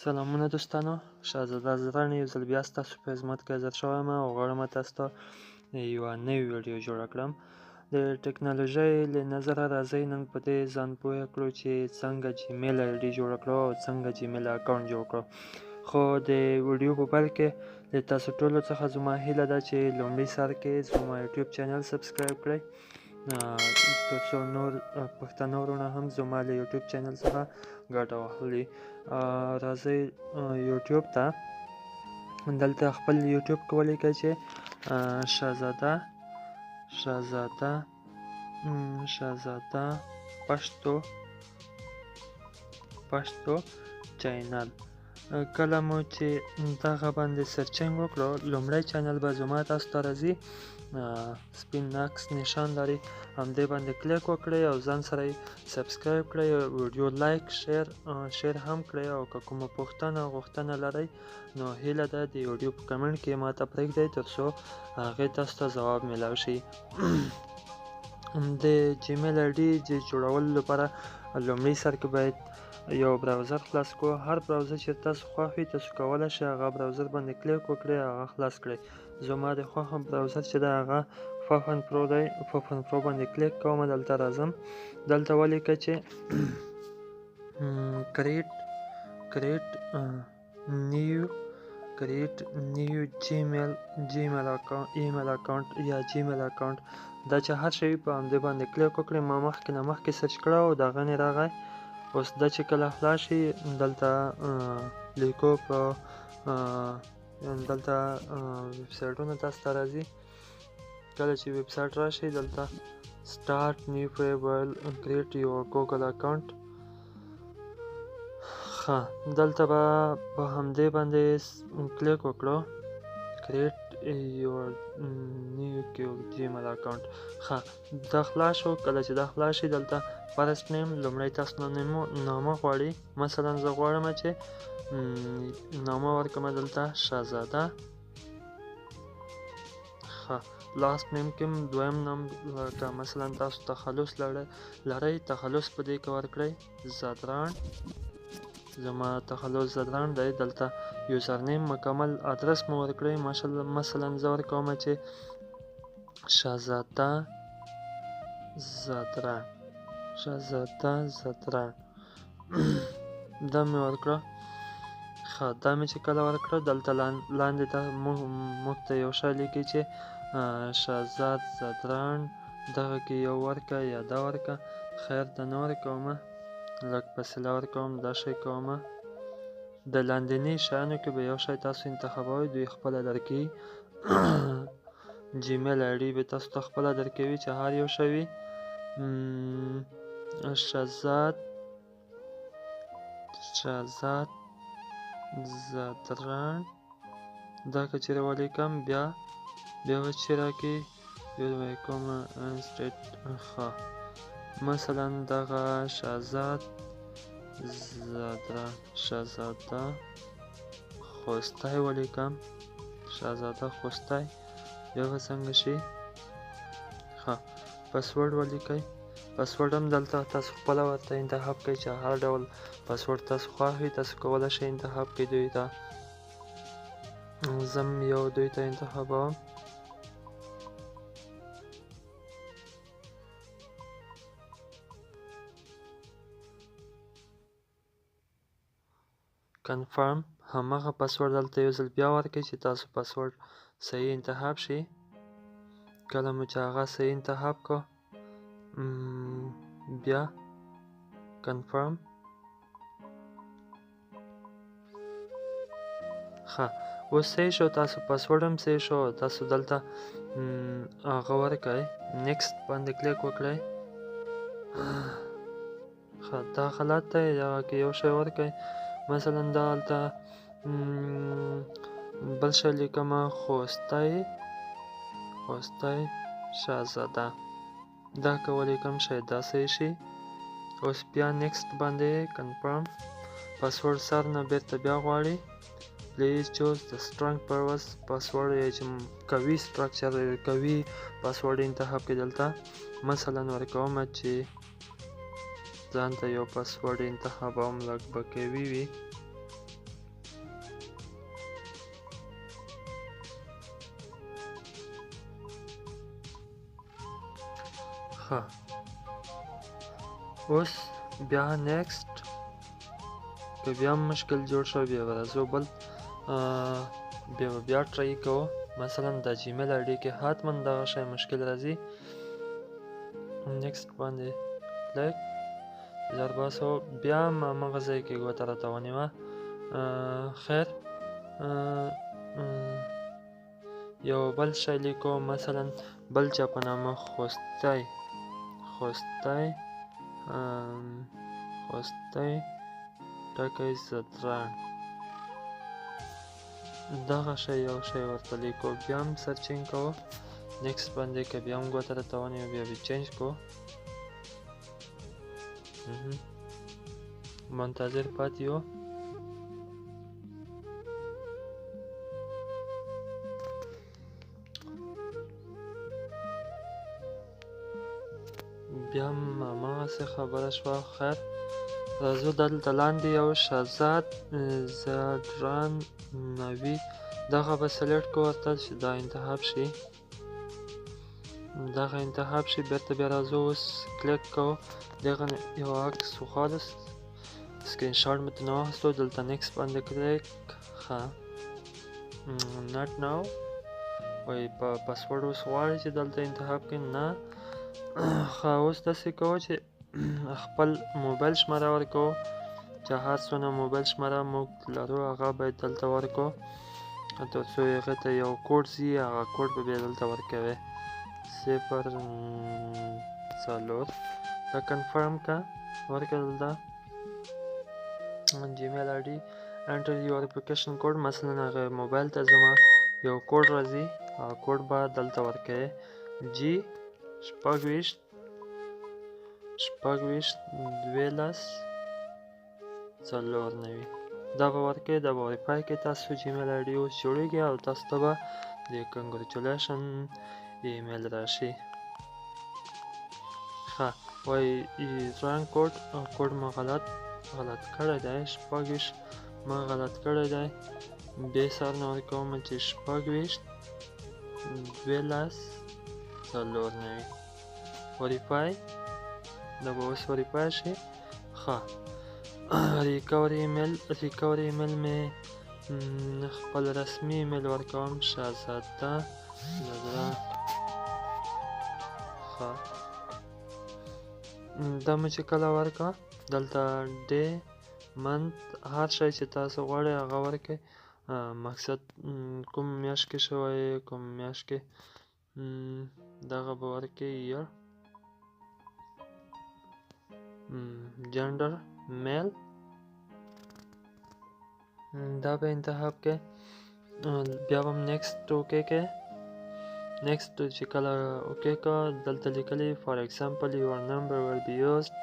سلامونه دوستانو، شهزاده ځدراڼ یو ځل بیا ستاسو په خدمت کې حاضر شوی یم او غواړم تاسو ته یوه نوې ویډیو جوړه کړم. د ټکنالوژۍ له نظره راځئ نن په دې ځان پوه کړو چې څنګه جیمیل آی ډي جوړه کړو او څنګه جیمیل اکاونټ جوړ کړو. خو د ویډیو په پیل کې له تاسو ټولو څخه زما هیله ده چې لومړي سر کې زما یوټیوب چینل سبسکرایب کړئ، تر څو نور پښتانه وروڼه هم زما له یوټیوب چینل څخه ګټه واخلي. راځئ یوټیوب ته، دلته خپل یوټیوب کې ولیکئ چې شهزاده شهزاده شهزاده پښتو پښتو چینل. کله مو چې دغه باندې searching وکړو، لومړی چینل به زما تاسو ته راځي، سپین عکس نشان لري، همدې باندې کلیک وکړئ او ځان سره یې subscribe کړئ، ویډیو like share هم کړئ. او که کومه پوښتنه غوښتنه لرئ نو هیله ده د ویډیو په کمنټ کې ماته پرېږدئ تر څو هغې تاسو ته ځواب میلاو شي. د جیمیل آی ډي د جوړولو لپاره لومړي سر کې باید یو browser خلاص کړو. هر browser چې تاسو خوښ وي تاسو کولی شئ هغه browser باندې کلیک وکړئ، هغه خلاص کړئ. زما د خوښ browser چې ده هغه ففن پرو دی، ففن پرو باندې کلیک کوم، دلته راځم، دلته ولیکه چې create create new create new Gmail Gmail account email account یا جیمیل اکاونټ، دا چې هر شی په همدې باندې کلیک وکړئ. ما مخکې نه مخکې search کړه او دغه نه راغی. اوس دا چې کله خلاص شي دلته لیکو په دلته ویبسایټونه تاسو ته راځي. کله چې ویبسایټ راشي دلته start new free create your Google account. ښه، دلته به په همدې باندې کلیک وکړو، create your new Gmail account. ښه، دا خلاص شو. کله چې دا خلاص شي دلته first name لومړی تاسو نه نامه غواړي. مثلا زه غواړم چې نامه ورکړم دلته شهزاده. ښه، last name کې دویم نام لکه مثلا تاسو تخلص لرئ، تخلص په دې کې ورکړئ ځدراڼ، زما تخلص ځدراڼ دی. دلته username مکمل ادرس مو ورکړئ، مثلا زه ورکوم چې شهزاده ځدراڼ، شهزاده ځدراڼ، دا مې ورکړه. ښه، دا مې چې کله ورکړه دلته لاندې ته موږ ته یو شی لیکي چې شهزاد ځدراڼ، دغه کې یو ورکه یا دا ورکه، خیر ته نه ورکوم، لږ فاصله ورکوم، دا شی کوم. د لاندیني شیانو کې به یو شی تاسو انتخابوئ، دوی خپله درکوي. جیمیل آی ډي به تاسو ته خپله درکوي چې هر یو شی وي. شهزاد شهزاد ځدراڼ، دا که چېرې ولیکم بیا بیا به چې راکړي یو به کوم انسټیټ. ښه، مثلا دغه شهزاد ځدراڼ، شهزاده خوستی ولیکم، شهزاده خوستی، بیا به څنګه شي؟ ښه، پسورډ ولیکئ. پسورډ هم دلته تاسو خپله ورته انتخاب کړئ چې هر ډول پسورډ تاسو خوښ وي تاسو کولی شئ انتخاب کړئ. دوی ته زه هم یو دوی ته انتخابوم. confirm، هماغه پسورډ دلته یو ځل بیا ورکړئ چې تاسو پسورډ صحیح انتخاب شي. کله مو چې هغه صحیح انتخاب کړو بیا confirm. ښه، اوس صحیح شو، تاسو پسورډ هم صحیح شو. تاسو دلته هغه ورکړئ، next باندې کلیک وکړئ. ښه، دا غلط دی، دغه کې یو شی ورکړئ. مثلا دا هلته بل شی لیکم، خوستی خوستی شهزاده، دا که ولیکم شاید دا صحیح شي. اوس بیا next باندې confirm، password سر نه بیرته بیا غواړي. please choose the strong password، یا چې قوي structure قوي پاسورډ انتخاب کړئ. دلته مثلا ورکوم چې ځان ته یو پاسورډ انتخابوم، لږ به قوي وي. ښه، اوس بیا next، که بیا هم مشکل جوړ شو بیا به راځو بل، بیا به بیا try کوو. مثلا د Gmail ID کې حتما دغه شی مشکل راځي. next باندې کلیک، زر باسو، بیا هم هماغه ځای کې ګوته راته ونیوه. خیر، یو بل شی لیکو، مثلا بل چا په نامه خوستی، خوستی، خوستی ټکی ځدراڼ، دغه شی یو شی ورته لیکو. بیا هم searching کوو، next باندې که بیا هم ګوته راته ونیوه بیا به change کوو. منتظر پاتې یو. بیا هم هماغسې خبره شوه. خیر، راځو دلته لاندې یو شهزاد ځدراڼ 90، دغه به select کوو ورته چې دا انتخاب شي، دغه انتخاب شي. بېرته بیا راځو اوس کلیک کوو، دغه یو عکس وښوده، screenshot مې ترې واخیستو، دلته next باندې کلیک. ښه، not now، وایي په پاسورډ اوس غواړي چې دلته انتخاب کړي، نه. ښه، اوس داسې کوو چې خپل موبایل شمېره ورکوو، چې هر څونه موبایل شمېره موږ لرو هغه باید دلته ورکوو، تر څو هغې ته یو کوډ ځي، هغه کوډ به بیا دلته ورکوي. 0 4، دا confirm که ورکړه دلته Gmail ID، enter your application code. مثلا هغه موبایل ته زما یو کوډ راځي، هغه کوډ به دلته ورکوي، جی 26 26 12 94، دا به ورکوي. دا به verify کړي تاسو Gmail ID اوس جوړېږي او تاسو ته به د congratulation email راشي. ښه، وایي wrong code، کوډ ما غلط کړی دی، 26 ما غلط کړی دی. بیا سر نه ورکوم چې 26 12 94، verify، دا به اوس verify شي. ښه، recovery email، recovery email مې خپل رسمي ایمیل ورکوم، شهزاده ځدراڼ. ښه، دا مې چې کله ورکړه دلته day month هر شی چې تاسو غواړئ هغه ورکړئ. مقصد کوم میاشت کې شوی، کوم میاشت کې، دغه به ورکړئ. year، gender male، دا به انتخاب کړئ. بیا به هم next okay کړئ. next چې کله okay کړه، دلته لیکلي for example your number will be used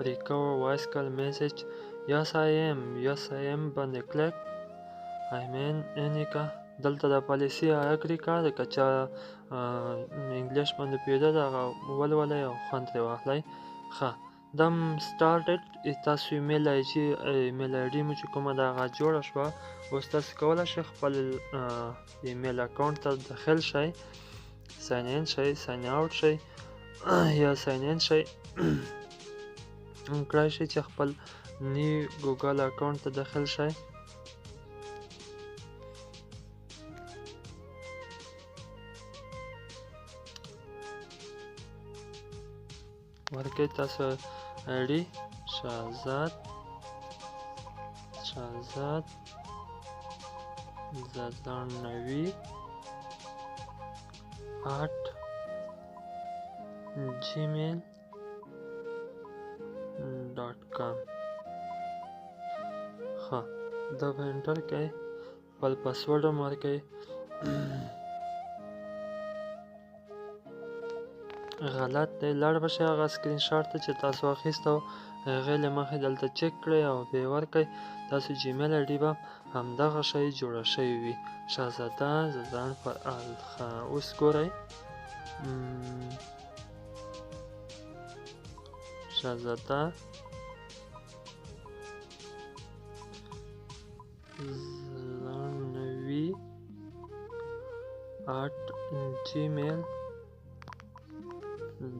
recover voice call message. yes I am، yes I am باندې کلیک، I mean any که دلته د policy agree که، که چا English باندې پوهېده هغه ولولئ او خوند ترې واخلئ. ښه، دم started، تاسو email ID، email ID مو چې کومه ده هغه جوړه شوه. اوس تاسو کولی شئ خپل email account ته داخل شئ، sign in شئ، sign out شئ یا sign in شئ، کړای شئ چې خپل new Google account ته داخل شئ. ورکئ تاسو ID شهزاد، شهزاد ځدراڼ 90 @gmail.com. ښه، دا به enter کړئ، خپل پاسورډ هم ورکړئ. غلط دی، لاړ به شئ هغه screenshot ته چې تاسو اخیسته و، هغې له مخې دلته چک کړئ او بیا یې ورکړئ. تاسو Gmail ID به همدغه شی جوړه شوې وي، شهزاده ځدراڼ فرعال. ښه، اوس ګورئ شهزاده ځدراڼ 90 @gmail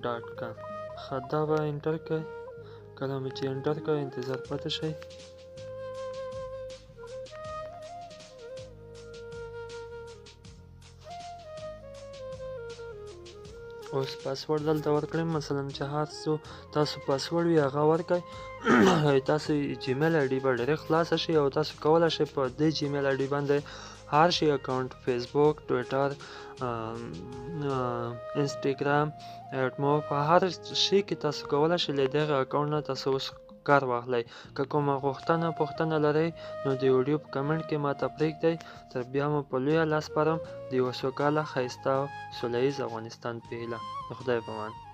dot com. ښه، دا به enter کړئ. کله مې چې enter کړئ، انتظار پاتې شئ. اوس پاسورډ دلته ورکړئ، مثلا چې هر څو تاسو پاسورډ وي هغه ورکړئ. تاسو Gmail ID به direct خلاصه شي او تاسو کولی شئ په دې Gmail ID باندې هر شي اکاونټ، فیسبوک، ټویټر، انسټاګرام، اټمو، په هر شي کې تاسو کولی شئ له دغه اکاونټ نه تاسو اوس کار واخلئ. که کومه غوښتنه پوښتنه لرئ نو د ویډیو په کمنټ کې ماته پرېږدئ. تر بیا مو په لویه لاس سپارم د یوه سوکاله، ښایسته او سوله ییز افغانستان په هیله. د خدای په امان.